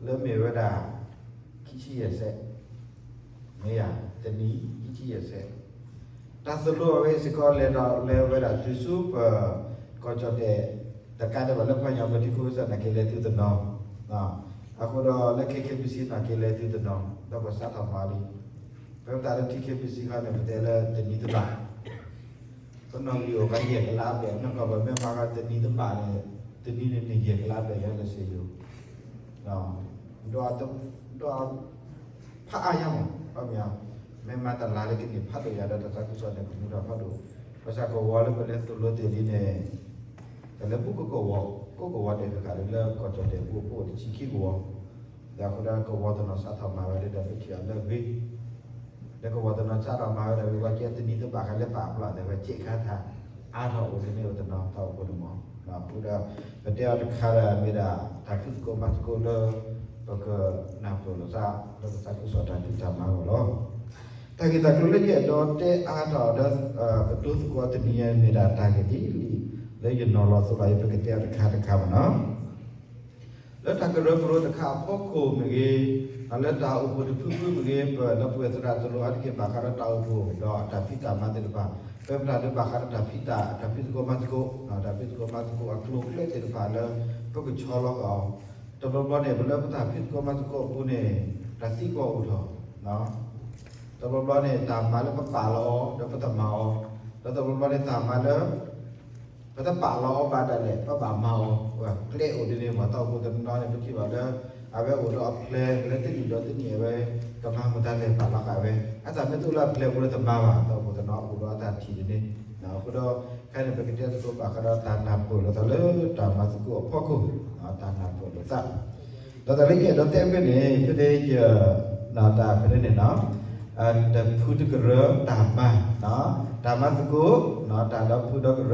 လၢမ့ၢ်ဝဲဒၣ် ခံဆံယဲၢ်စဲး, မ့ၢ်ယၤ တနံၤ ခံဆံယဲၢ်စဲး, တၢ်သိၣ်လိအဝဲစ့ၢ်ကီးလဲၤဒီးလဲၤဝဲဒၣ်တုၤဆူပ ကီၢ်ကၠီၣ်တဲၣ် တကးဒံးဘၣ်လၢပှၤကညီဘျၢထံခဝ့ၡၢၣ်န့ၣ် က့ၤလဲၤသုတနီၤ, အဃိဒီးလၢ ခ့ခ့ဘံၣ်စံ န့ၣ် က့ၤလဲၤသုတနီၤ ဒီးပစးထီၣ်မၤလံ, ပဝဲဒၣ်လၢ ထံခ့ဘံၣ်စံ ခီန့ၣ် ပတဲလၢတနံၤတဘၣ် ပနီၣ်ဂံၢ်အိၣ်ကယဲၢ်ကလးဘျဲၣ်, နီၢ်ကီၢ်ပမ့ၢ်မၤဃီတနံၤတဘၣ်န့ၣ်, တနံၤန့ၣ်န့ၣ်ယဲၢ်ကလးဘျဲၣ် ယၤလၢစ့ယိၤ, ဒီး ဒီး ဖးအါညါမး, ဘၣ်မနုၤ, မ့ၢ်မၤတၢ်လၢကန့ၢ်ဖးဒိၣ်ယၤဒီးတၢ်သးခုကစီၣ်န့ၣ် ကမူထီၣ်ဖးဒိၣ်, ဘၣ်ဆၣ်ကဝီၤလၢပလဲၤသိၣ်လိတ့ၢ်လံန့ၣ်, ကလဲၤဘူးကဝီၤ, ကိးကဝီၤဒဲးတဃာ်လၢ လၢကီၢ်ကၠီၣ်တဲၣ်ပူၤအပူၤအိၣ်တဆံခံကဝီၤ, ဒီးအဃိဒီးကဝီၤတနီၤစးထီၣ်မၤဝဲလၢဒီးပထံၣ်အီၤလၢအဂ့ၤ လၢကဝီၤတနီၤစးထီၣ်မၤဝဲဒီး ဝံၤဝဲကဲတနံၤတဘၣ်ဃီလၢပာ်ဖျါအသးဝဲ ကဲခါထး အါထီၣ်အိၣ်တန့ၢ်အိၣ်တနီၤ တၢ်အိၣ်ဖှိၣ်န့ၣ်မး, အဃိဒီး ပတဲအီၤတခါဒီးမ့ၢ်ဒၣ် တၢ်ဖုသကိးမၤသကိးလၢ ပကနၢ်ပၢၢ်လိာ်သး လၢပသးခုကစီၣ်တၢ်ဖံးတၢ်မၤအဂီၢ်လီၤ. တၢ်ဂ့ၢ်တၢ်ကျိၤလၢယအဲၣ်ဒိးတဲအါထီၣ်ဒီး ကတိၤသကိးတနံၤအံၤမ့ၢ်ဒၣ်တၢ်ဂ့ၢ်ဒ်အံၤ, လၢယနီၤလီၤသိးလီၤအံၤ ပကတဲအီၤတခါတခါမးနီၤ လၢတၢ်ကရၢကရိတခါအဖီခိၣ်မ့ၢ်ဂ့ၤ, လၢတၢ်အိၣ်ဖှိၣ်တဖုဖုမ့ၢ်ဂ့ၤ, ပလၢပှဲၤသရၣ်တလိၤအါတက့ၢ်ဘၣ်ဃးဒီးတၢ်အိၣ်ဖှိၣ်ဒီးအတၢ်ဖံးတၢ်မၤသ့ၣ်တဖၣ်, ပဝဲဒၣ်ဒုးဘၣ်ဃးဒီးတၢ်ဖံးတၢ်, တၢ်ဖံးသကိးမၤသကိး, တၢ်ဖံးသကိးမၤသကိးအကျိၤအကျဲသ့ၣ်တဖၣ်လၢ ပကဆီလီၤဃာ်အီၤ, တဘျီဘျီန့ၣ် ပလၢပတၢ်ဖံးသကိးမၤသကိးအပူၤန့ၣ် တၢ်သံကွၢ်အိၣ်ထီၣ်, တဘျီဘျီန့ၣ် တၢ်မၤလၢပပာ်လီၤအီၤ ဒီးပတမၤအီၤ, ဒီးတဘျီဘျီန့ၣ် တၢ်မၤလၢ ပတပာ်လီၤအီၤဘၣ်ဒၣ်လဲာ် ပဘၣ်မၤအီၤ, ကျဲအိၣ်ဒ်န့ၣ်မး တၢ်အိၣ်ဖှိၣ်တနီၤန့ၣ် ပထံၣ်ဘၣ်လၢ အဝဲအိၣ်ဒီးအပျဲၢ်လၢတနံၣ်ဒီးတနံၣ်အဝဲ ကမၤမတၤလဲၣ်ပာ်လီၤဃာ်ဝဲ, အတၢ်မ့ၢ်တအိၣ်လၢအပျဲၢ်အဘိလၢတမၤဘၣ် တၢ်အိၣ်ဖှိၣ်တနီၤအိၣ်ဒီးအတၢ်ထံၣ်ဒ်န့ၣ်, အဃိဒီး ခဲအံၤန့ၣ် ပကတဲသကိးဘၣ်ဃးဒီးတၢ်နၢ်ပၢၢ်လိာ်သးလၢတၢ်မၤသကိးအဖီခိၣ်, တၢ်နၢ်ပၢၢ်လိာ်သး ဒီးတၢ်လၢယအဲၣ်ဒိးတဲဖဲန့ၣ် ဖဲန့ၣ်ယ တၢ်ဖဲန့ၣ်န့ၣ်နီၤ, တဖုတကရၢတၢ်မၤ, တၢ်မၤသကိး, တၢ်ဒီဖုဒီကရၢ,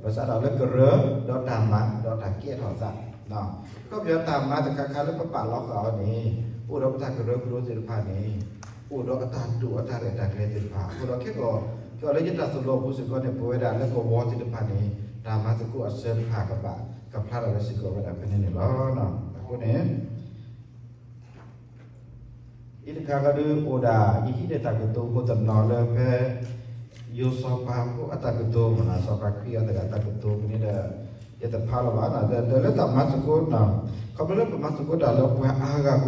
ပစးထီၣ်လၢကရၢ, ဒီးတၢ်မၤ, ဒီးတၢ်ကဲထီၣ်သး, ခီပညီတၢ်မၤတခါခါလၢပပာ်လီၤဃာ်အီၤန့ၣ် အိၣ်ဒီးပတၢ်ကရၢကရိသ့ၣ်တဖၣ်န့ၣ် အိၣ်ဒီးအတၢ်တိာ်အတၢ်ရဲၣ်တၢ်ကျဲၤသ့ၣ်တဖၣ်, အဃိဒီးခဲကီး ကီးလၢယတၢ်သိၣ်လိအပူၤစ့ၢ်ကီးန့ၣ် ပဝဲဒၣ်လၢကဝီၤသ့ၣ်တဖၣ်န့ၣ် တၢ်မၤသကိးအစၢတဖၣ်ကဘၣ် ကဖျါထီၣ်ဝဲစ့ၢ်ကီးဝဲဒၣ်ဖဲန့ၣ်န့ၣ်လီၤ. အဃိန့ၣ် အံၤတခါဃီဒုးအိၣ်ဒၣ် ယဟံးန့ၢ်တၢ်ကတိၤဖိတနီၤလၢဖဲ ယိၤစီၤပၤဖိအတၢ်ကတိၤမ့ၢ်နီၤ, စီၤပၤခရံာ်အတၢ်ကတိၤဖဲန့ၣ်ဒီး ယတဖးလီၤဘၣ်, ဒီးလၢတၢ်မၤသကိး, ခီဖျိလၢပမၤသကိးတၢ်လၢပှၤအါဂၤအဃိ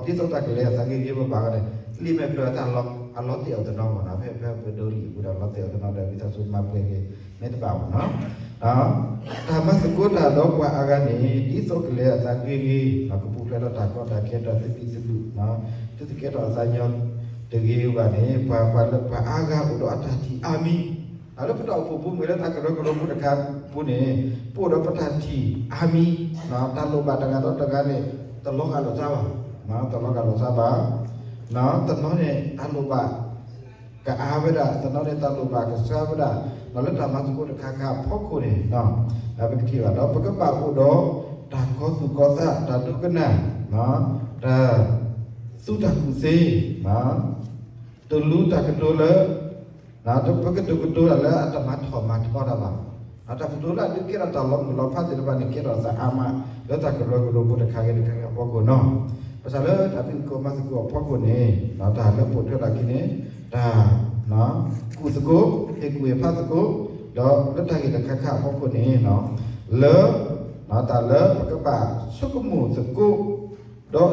ဒီး ဒ်သိးတၢ်ကလဲၤအသးဂ့ၤဂ့ၤဘၣ်ဘၣ်န့ၣ် လံာ်မဲာ်ဖျၢၣ်အတၢ်လီၤတဲာ်အီၤတနီၤမ့ၢ်နီၤ, ဖဲဖဲပဒိလံာ်အပူၤဒီးလီၤတဲာ်အီၤတနီၤဒီး ဝံသးစူၤမၤပှဲၤဂ့ၤ မ့ၢ်တဘၣ်မ့ၢ်နီၤ တၢ်မၤသကိးတၢ်ဒီးပှၤအါဂၤန့ၣ် ဒ်သိးကလဲၤအသးဂ့ၤဂ့ၤ, ကပူၤဖျဲးဒီးတၢ်ကီတၢ်ခဲတၢ်သဘံၣ်သဘုၣ်, သုတကဲထီၣ်အသးညီတဂ့ၤဘၣ်န့ၣ် ပှၤပှၤလၢပှၤအါဂၤအိၣ်ဒီးအတၢ်ထံၣ်အါမံၤ, လၢပတၢ်အိၣ်ဖှိၣ်ပူၤမ့ၢ်လၢတၢ်ကရၢကရိဖိတခါပူၤန့ၣ် ပအိၣ်ဒီးပတၢ်ထံၣ်အါမံၤ, တၢ်လိၣ်ဘၣ်တဂၤဒီးတဂၤန့ၣ် တလီၤဂာ်လိာ်သးဘၣ်, တလီၤဂာ်လိာ်သးဘၣ်, တနီၤန့ၣ် တၢ်လိၣ်ဘၣ် ကအါဝဲဒၣ်, တနီၤန့ၣ် တၢ်လိၣ်ဘၣ်ကစှၤဝဲဒၣ်, ဒီးလၢတၢ်မၤသကိးတခါခါအဖီခိၣ်န့ၣ် ပကထံၣ်ဘၣ်ဒီး ပကဘၣ်အိၣ်ဒီးတၢ်ကီသူၣ်ကီသး, တၢ်ဒိကနၣ်, တၢ်သူတၢ်ကူၣ်သ့, တလူတၢ်ကတိၤလၢ ပကတိၤကတိၤတၢ်လၢအတမၤထီၣ်မၤထီတၢ်ဘၣ်, တၢ်ကတိၤလၢအဒုးကဲထီၣ်တၢ်လီၤမုၢ်လီၤဖးသ့ၣ်တဖၣ်န့ၣ် ကဲထီၣ်သးအါမး လၢတၢ်ကရၢကရိဖိတခါဂ့ၤတခါဂ့ၤအဖီခိၣ်နီၤ, ဘၣ်ဆၣ်လၢတၢ်ဖံးသကိးမၤသကိးအဖီခိၣ်န့ၣ် တၢ်လၢပိာ်ထွဲဒၣ်က့ၤန့ၣ် တၢ် ကူၣ်သကိး, ဟ့ၣ်ကူၣ်ဟ့ၣ်ဖးသကိး, ဒီးလၢတၢ်ဂ့ၢ်တခါခါအဖီခိၣ်န့ၣ် လၢ တၢ်လၢပကဘၣ်ဆိကမိၣ်သကိး, ဒီး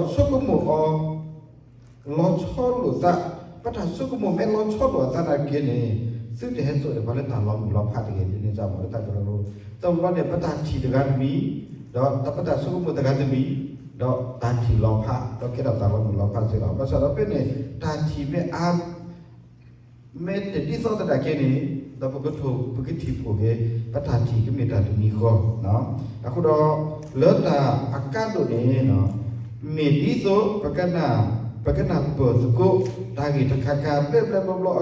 ဆိကမိၣ်အီၤ လီၤဆီလိာ်သး, ပတၢ်ဆိကမိၣ်မ့ၢ်လီၤဆီလိာ်အသးနာ်က့န့ၣ် သုတဟဲစိာ်န့ၢ်ပှၤလၢတၢ်လီၤမုၢ်လီၤဖးတဂ့ၤ ဒ်န့ၣ်အသိးမ့ၢ်လၢတၢ်ကရၢကရိ, တဘျီန့ၣ် ပတၢ်ထံၣ်တဂၤတမံၤ, ဒီးပတၢ်ဆိကမိၣ်တဂၤတမံၤ, ဒီးတၢ်ထံၣ်လီၤဖး ဒီးကဲထီၣ်တၢ်လီၤမုၢ်လီၤဖးစ့ၢ်ကီး, ဘၣ်ဆၣ်ဒီးဖဲန့ၣ် တၢ်ထံၣ်မ့ၢ်အါ မ့ၢ်တဒ်သိးသနာ်က့န့ၣ် ဒီးပကထိၣ် ပကထံၣ်ဖှိၣ်က့ၤ ပတၢ်ထံၣ်ကမ့ၢ်တၢ်တမံၤဃီ, အဃိဒီး လၢတၢ်အကါဒိၣ်န့ၣ် မ့ၢ်ဒ်သိး ပကနၢ် ပကနၢ်ပၢၢ်သကိး တၢ်ဂ့ၢ်တခါခါဘျဲၣ်ဘျဲၣ်ဘျီဘျီအ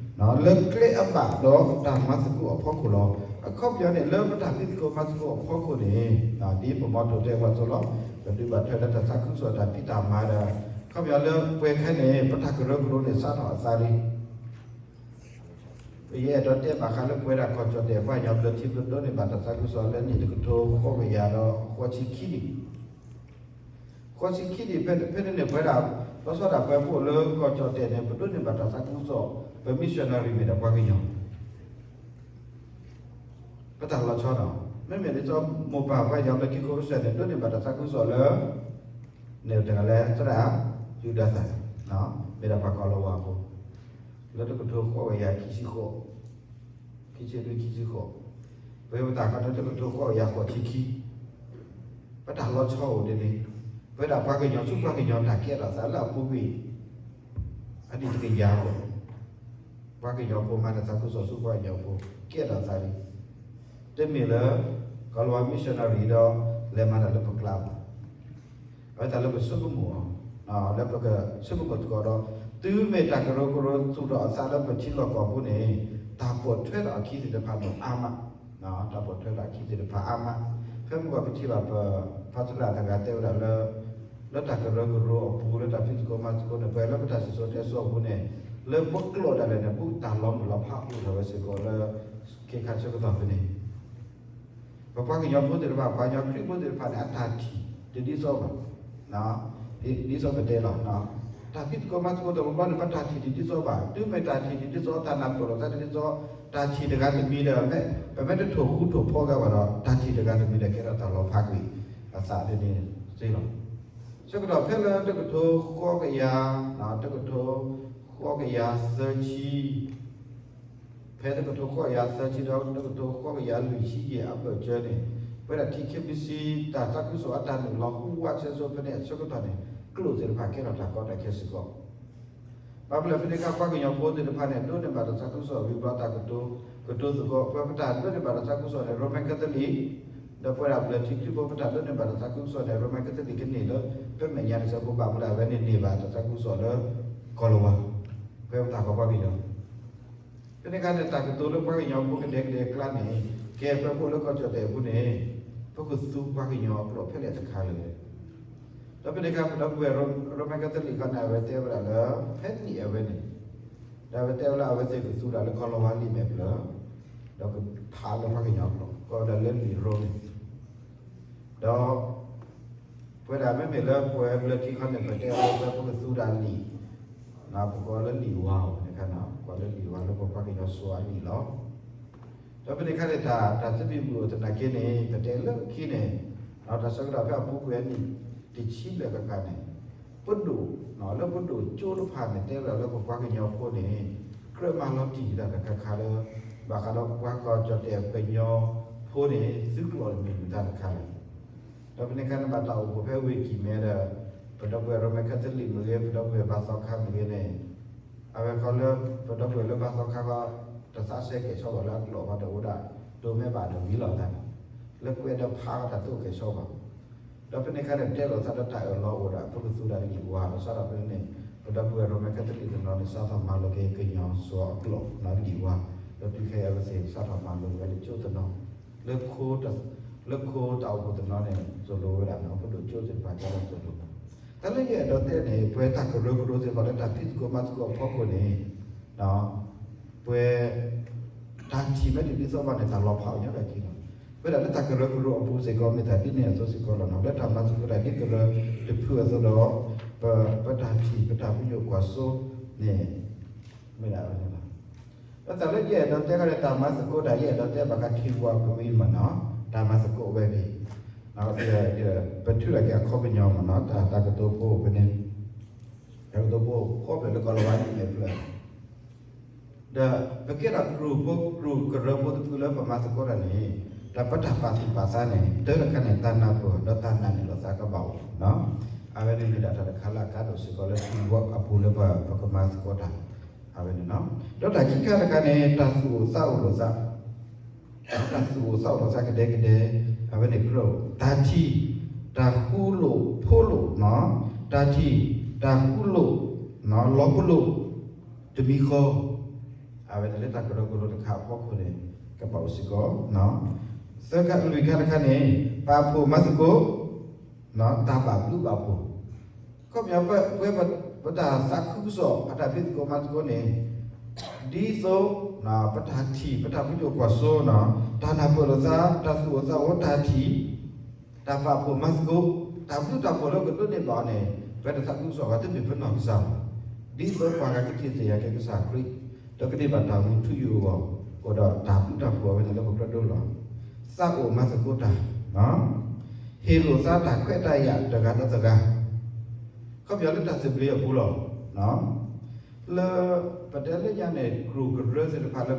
ဂီၢ်န့ၣ် လၢကျဲအဘၣ်ဒီးတၢ်မၤသကိးအဖီခိၣ်လီၤ. အခီပညီန့ၣ် လၢပတၢ်ဖံးသကိးမၤသကိးအဖီခိၣ်န့ၣ် ဒ်ပမီထိၣ်တဲပှၤသိးလီၤ, ပဒုးဘၣ်ထွဲလၢတၢ်သးခုကစီၣ်တၢ်ဖံးတၢ်မၤဒီး အခီပညီလၢပှဲၤခဲန့ၣ် ပတၢ်ကရၢကရိန့ၣ် စးထီၣ်အသးလံ. ယအဲၣ်ဒိးတဲဘၣ်ဃးလၢပဝဲဒၣ်ကီၢ်ကၠီၣ်တဲၣ်ပှၤကညီဘျၢထံဘျၢကီၢ်န့ၣ် ဘၣ်တၢ်သးခုကစီၣ်လၢနံၣ်တကထိဃိးကယၤဒီးဃိးဆံခံနံၣ်, ဃ ဃိးဆံခံန့ၣ် ဖဲဖဲန့ၣ်န့ၣ် ပဝဲဒၣ် လီၤဆီဒၣ်ပှၤဖှိၣ်လၢကီၢ်ကၠီၣ်တဲၣ်န့ၣ် ပဒိးန့ၢ်ဘၣ်တၢ်သးခုကစီၣ်, ပ missionary မ့ၢ်ဒၣ်ပှၤကညီ, ပတၢ်လီၤဆီဒီး မ့မ့ၢ်ဒ်သိးမိၢ်ပၢ်ပှၤကညီ ဘျၢထံခီဖျိစဲန့ၣ် ဒိးန့ၢ်ဘၣ်တၢ်သးခုကစီၣ်လၢ န့ၣ်တဂၤလဲၣ် သရၣ် ယူဒၤသၣ်, မ့ၢ်ဒၣ်ပှၤကီၢ်လီၤဝါဖိ, လၢတကထိဃိးကယၤခံဆံဃိး, ခံဆံလွံၢ် ခံဆံဃိး, ပဝဲပသးခီန့ၣ် တကထိဃိးကယၤဃိးဆံခံ, ပတၢ်လီၤဆီအိၣ်ဒ်န့ၣ်, ပဝဲဒၣ်ပှၤကညီဆူပှၤကညီတၢ်ကဲထီၣ်သးလၢအပူၤကွံာ် အနံၣ်တကယၤအဂီၢ်, ပှၤကညီဖိမၤတၢ်သးခုကစီၣ်ဆူပှၤကညီဖိ ကဲထီၣ်သးလံ, တမ့ၢ်လၢ ကီၢ်လီၤဝါ missionary ဒီး လဲၤမၤတၢ်လၢပကျါဘၣ်. အဝဲတၢ်လၢပဆိကမိၣ်အီၤ, လၢပကဆိကမိၣ်သကိးဒီး တုၤမ့ၢ်တၢ်ကရၢကရိသူၣ်ထီၣ်အသးလၢပထံလီၢ်ကီၢ်ပူၤန့ၣ် တၢ်ပိာ်ထွဲထီၣ်အခံသ့ၣ်တဖၣ်န့ၣ်အါမး, တၢ်ပိာ်ထွဲထီၣ်အခံသ့ၣ်တဖၣ်အါမး, ဖဲမုၢ်ဂီၤပထံၣ်ဘၣ်ပ ဖါသရၣ်တဂၤတဲဝဲဒၣ်လၢ လၢတၢ်ကရၢကရိအပူၤ လၢတၢ်ဖံးသကိးမၤသကိးန့ၣ် ပှၤလၢပတၢ်စံၣ်စိၤတဲစိၤအပူၤန့ၣ် လၢပကျိာ်ဒၣ်လဲာ်န့ၣ် ဘူးတၢ်လီၤမုၢ်လီၤဖးအိၣ်ထီၣ်ဝဲစ့ၢ်ကီးလၢ ခ့ခါဆၢကတီၢ်ဖဲန့ၣ် ပပှၤကညီဖိသ့ၣ်တဖၣ် ပှၤကညီခရံာ်ဖိသ့ၣ်တဖၣ်န့ၣ် အတၢ်ထံၣ်တဒ်သိးဘၣ်, ဒ်သိးပတဲလီၤ, တၢ်ဖံးသကိးမၤသကိးတဘျီဘျီန့ၣ် ပတၢ်ထံၣ်တဒ်သိးဘၣ်, တုၤမ့ၢ်တၢ်ထံၣ်တဒ်သိး တၢ်နၢ်ပၢၢ်လိာ်သးတဒ်သိး တၢ်ထံၣ်တဂၤတမံၤဒီး ပမ့ၢ်တထိၣ်ဃူထိၣ်ဖိးဂၤဘၣ်ဒီး တၢ်ထံၣ်တဂၤတမံၤဒီး ကဲထီၣ်တၢ်လီၤဖးကွံာ်အသးဒ်န့ၣ်သ့လီၤ. ဆၢကတီၢ်ဖဲလၢတကထိဃိးကယၤ, တကထိဃိးကယၤသၢဆံ ဖဲတကထိဃိးကယၤသၢဆံဒီး တကထိဃိးကယၤလွံၢ်ဆံယဲၢ်အဘၢၣ်စၢၤန့ၣ် ပဝဲဒၣ် ထံခံဘံစံ တၢ်သးခုကစီၣ်အတၢ်နုာ်လီၤဟူဝးဆဲဆိဖဲန့ၣ်အဆၢကတီၢ်န့ၣ် ကျိာ်သ့ၣ်တဖၣ်ကဲထီၣ်တၢ်ကီတၢ်ခဲစ့ၢ်ကီး, ဘၣ်မနုၤလဲၣ်ဖဲန့ၣ်အခါ ပှၤကညီဖိသ့ၣ်တဖၣ်န့ၣ် ဒိးန့ၢ်ဘၣ်တၢ်သးခုကစီၣ်ဝံၤဘျီ တၢ်ကတိၤကတိၤသကိး ပဝဲပတၢ်ဒိးန့ၢ်ဘၣ်တၢ်သးခုကစီၣ်န့ၣ် ရိမ့ၤကဲသလံး, ဒီးပဝဲဒၣ်ဘျၢထံခရံာ်ဖိ ပတၢ်ဒိးန့ၢ်ဘၣ်တၢ်သးခုကစီၣ်န့ၣ် ရိမ့ၤကဲသလံးကန့ၢ်လၢ ပမဲာ်ညါတစဲးဖိဘၣ်မူဒၣ်ဝဲန့ၣ်န့ၢ်ဘၣ်တၢ်သးခုကစီၣ်လၢ ကီၢ်လီၤဝါ, ပဝဲပသးကီၢ်ပှၤကညီ ဖဲန့ၣ်အခါန့ၣ် တၢ်ကတိၤလၢပှၤကညီဖိကဒဲကဒဲအကျါန့ၣ် ကဲပှၤဖှိၣ်လၢကီၢ်ကၠီၣ်တဲၣ်အပူၤန့ၣ် ပကသူပှၤကညီအကျိာ်ဖဲလဲၣ်တခါလဲၣ်. ဒီးဖဲန့ၣ်အခါ ပဒီပုၢ်ဝဲၢ်ရိမ့ၤကဲသလံးခီန့ၣ် အဝဲတဲဝဲဒၣ်လၢ ဖဲန့ၣ်အဝဲန့ၣ် ဒီးအဝဲတဲဝဲလၢအဝဲသ့ၣ်ကသူဒၣ်လၢကီၢ်လီၤဝါလံာ်မဲာ်ဖျၢၣ် ဒီးကဖးလၢပှၤကညီအကျိာ် ကီးဝဲဒၣ်လၢလံာ်ရိမ့ၤ ဒီး ပဝဲဒၣ်မ့မ့ၢ်လၢပှၤဘျၢထံခီန့ၣ် ပတဲအီၤလၢပကသူဒၣ်လံာ်, ပကိးလၢလံာ်ဝါအီၤန့ၣ်ခါန့ၣ် ပကိးလၢလံာ်ဝါလၢပပှၤကညီစိၤအလံာ်လီၤ. ဒီးဖဲန့ၣ်အခါန့ၣ် တၢ် တၢ်သဘံၣ်ဘုၣ်အိၣ်သနာ်က့န့ၣ် ပတဲလၢခံန့ၣ် တၢ်ဆၢကတီၢ်ဖဲအပူၤကွံာ်အနံၣ် တဆံဘျဲၣ်ဃၣ်ဃၣ်န့ၣ် ပဒိၣ် လၢပဒိၣ်ကၠိတဖၣ်န့ၣ် တဲဝဲဒၣ်လၢပပှၤကညီဖိန့ၣ် ကြၢးမၤလီၤတံၢ်တၢ်တခါခါလၢ ဘၣ်ဃးဒီးပှၤကီၢ်ကၠီၣ်တဲၣ်ကညီဖိန့ၣ် သုးကျိာ်တမံၤမတၤတခါလဲၣ်. ဒီးဖဲန့ၣ်အခါန့ၣ် ဘၣ်တၢ်အိၣ်ဖှိၣ်ဖဲဝ့ၢ်ကံၢ်မဲဒီး ပဒီပုၢ်ဝဲၢ်ရိမ့ၤကဲသလံးမ့ၢ်ဂ့ၤ ပဒီပုၢ်ဝဲၢ်ဘါသီခါမ့ၢ်ဂ့ၤန့ၣ် အဝဲခီလၢ ပဒီပုၢ်ဝဲၢ်လၢဘါသီခါခီ တသးစဲကဲၣ်ဆိဘၣ်လၢအကျိာ်ဃီတအိၣ်ဒၣ် ဒိးမဲဘၣ်ဒီးဝံၤလီၤသးန့ၣ် လၢကွဲးဒီးဖးအီၤတၢ်သိၣ်ကဲၣ်ဆိဘၣ် ဒီးဖဲန့ၣ်အခါန့ၣ် တဲလိာ်သးဒီးတၢ်အၢၣ်လီၤအိၣ်ဒီး ပကသူဒၣ်လံာ်ဝါ ဒီးစးထီၣ်ဖဲန့ၣ်န့ၣ် ပဒီပုၢ်ဝဲၢ်ရိမ့ၤကဲသလံးတနီၤန့ၣ် စးထီၣ်မၤလိက့ၤကညီစိၤအကျိာ်လံာ်ဝါ ဒီးတုၤခဲအံၤအဝဲသ့ၣ်စးထီၣ်မၤလိဝဲလၢကၠိတနီၤ လၢခိ လၢခိတၢ်အိၣ်ဖှိၣ်တနီၤန့ၣ် သိၣ်လိဝဲဒၣ်န့ၣ် ပဒိၣ်ကၠိသ့ၣ်တဖၣ်ကဲထီၣ်သိၣ်လိ တၢ်လၢယအဲၣ်ဒိးတဲန့ၣ် ပှၤတၢ်ကရၢကရိသ့ၣ်တဖၣ်လၢတၢ်ဖံးသကိးမၤသကိးအဖီခိၣ်န့ၣ် ပှၤ တၢ်ထံၣ်မ့ၢ်တဒ်သိးဘၣ်န့ၣ် တၢ်လီၤဖးအိၣ်ညီတၢ်ခံလီၤ. ပဝဲဒၣ်လၢတၢ်ကရၢကရိအပူၤစ့ၢ်ကီး မ့ၢ်တၢ်ဒ်န့ၣ်အသိးစ့ၢ်ကီးလီၤ. လၢတၢ်မၤသကိးတၢ်ဒ်ကရၢတဖုအသိးဒီး ပ ပတၢ်ထံၣ် ပတၢ်ပညိၣ်ကွၢ်စိန့ၣ် မ့ၢ်ဒၣ်ဝဲန့ၣ်လီၤ. ဒီးတၢ်လၢယအဲၣ်ဒိးတဲခါန့ၣ် တၢ်မၤသကိးတၢ် ယအဲၣ်ဒိးတဲဘၣ်ဃးထံဝါပမံၤမ့ၢ်နီၤ တၢ်မၤသကိးဝဲန့ၣ် ပထုးထီၣ်က့ၤအခီပညီမ့ၢ်နီၤ တၢ် တၢ်ကတိၤဖိဖဲန့ၣ် တၢ်ကတိၤဖိဃီဖျၢၣ်လၢကီၢ်လီၤဝါလံာ်မဲာ်ဖျၢၣ် ဒီးပကဲထီၣ်ကြူၢ်ဖိကြူၢ်ကရၢဖိတဖုလၢပမၤသကိးတၢ်န့ၣ် တၢ်ပတၢ်ပာ်သူၣ်ပာ်သးန့ၣ် တၢ်တခါန့ၣ် တၢ်နၢ်ပၢၢ်ဒီးတၢ်နာ်န့ၢ်လိာ်သးကဘၣ်အိၣ် အဝဲန့ၣ်မ့ၢ်ဒၣ်တၢ်တခါလၢအကါဒိၣ်စ့ၢ်ကီးလၢထံဝါအပူၤလၢပကမၤသကိးတၢ် အဝဲန့ၣ်လီၤ. ဒီးတၢ်ခံခါတခါန့ၣ် တၢ်သူၣ်အိၣ်သးအိၣ်လိာ်သး တၢ်သူၣ်အိၣ်သးအိၣ်လိာ်သးကဒဲကဒဲ အဝဲန့ၣ်ကြၢး တၢ်ထံၣ် တၢ်ဃူလိာ်ဖိးလိာ်နီၤ တၢ်ထံၣ် တၢ်ဃူလိာ် လီၤပလိာ် တမံၤဃီ အဝဲန့ၣ်လၢတၢ်ကရၢကရိတခါအဖီခိၣ်န့ၣ် ကဘၣ်အိၣ်စ့ၢ်ကီး သၢခါလွံၢ်ခါတခါန့ၣ် ပာ်ဖှိၣ်မၤသကိး တၢ်ဘၣ်ဘျုးဘၣ်ဖှိၣ် ခီပညီ ပဝဲပတၢ်သးခုကစီၣ် အတၢ်ဖံးသကိးမၤသကိးန့ၣ် ဒ်သိး ပတၢ်ထံၣ် ပတၢ်ပညိၣ်ကွၢ်စိနီၤ တၢ်နၢ်ပၢၢ်လိာ်သး တၢ်သူၣ်အိၣ်သးအိၣ် တၢ်ထံၣ် တၢ်ပာ်ဖှိၣ်မၤသကိး တၢ်ဘျုးတၢ်ဖှိၣ်လၢပကဒိးန့ၢ်ဘၣ်အီၤန့ၣ် ပတသးခုကစီၣ်ဘၣ် တမ့ၢ်ပနီၢ်ကစၢ်ဘၣ်. ဒ်သိးပှၤဂၤကထံၣ်သ့ၣ်ညါက့ၤကစၢ်ခရံာ် ဒီးကန့ၢ်ဘၣ်တၢ်မူထူယိာ်အဂီၢ် အိၣ်ဒီးတၢ်ဘျုးတၢ်ဖှိၣ်အဝဲန့ၣ်လၢပကြၢးဒိလီၤ. သးအိၣ်မၤသကိးတၢ်, ဟ့ၣ်လိာ်သးတၢ်ခွဲးတၢ်ယာ်တဂၤဒီးတဂၤ ခီပညီလၢတၢ်သဘျ့အပူၤလီၤ. လၢပတဲလၢညါန့ၣ် ကြိၣ်ကရၢသ့ၣ်တဖၣ်လၢ